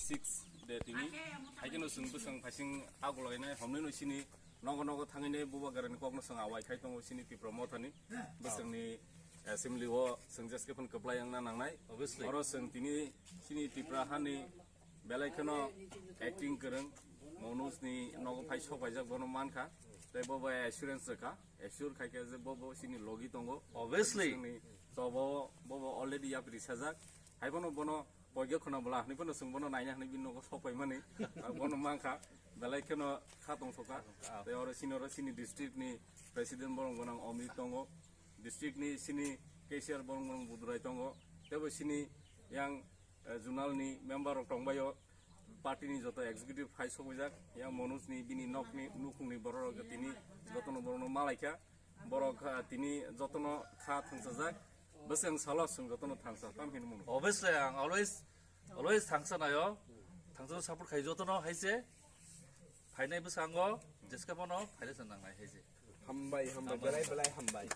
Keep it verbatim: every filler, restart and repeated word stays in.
six de tini. Haikhe no chwng bwswng phaising agulainai, hamnwi no sini nogo nogo thangwi nai bubagrani kokno chwng awai khai tongo sini Tipra Mothani. Bwswngni assembly o chwng jeske phano kwplai wngna nangnai. Obviously. Oro chwng tini sini Tipra hani belai kheno acting kwrwng, Manoj ni nogo phai sok paijak bono mankha. Tei bo bai assurance rwkha, assure khaikha je bo bo sini logi tongo. Obviously. Chwngni chobo bo bo already yapri sajak. Haibono bono poigya khuna bwla, hwnwi phano chwng bono naina hwnwi bini nogo sok paimani. Bono mankha, belai kheno kha tongthokha. Tei oro sini, oro sini district ni president borok gwnang Omrit tongo, district ni sini cashier borok gwnang Budurai tongo, tei bo sini yang, eh, zonal ni member rok tongbaio, party ni joto executive phai sokwijak, yang Manoj ni bini nok ni nukhung ni borok rok tini jotono borok no malaikha. Borok, ah, tini jotono kha thangsajak. Bwswng salo chwng jotono thangsa, tam hino mano. Obviously, ang always, always thangsa nayo. Thangsa support khai jotono haise. Phainai bwskango, jeska bono, phainai sa nangnai haise. Hambai, hambai, hambai. Belai, belai hambai.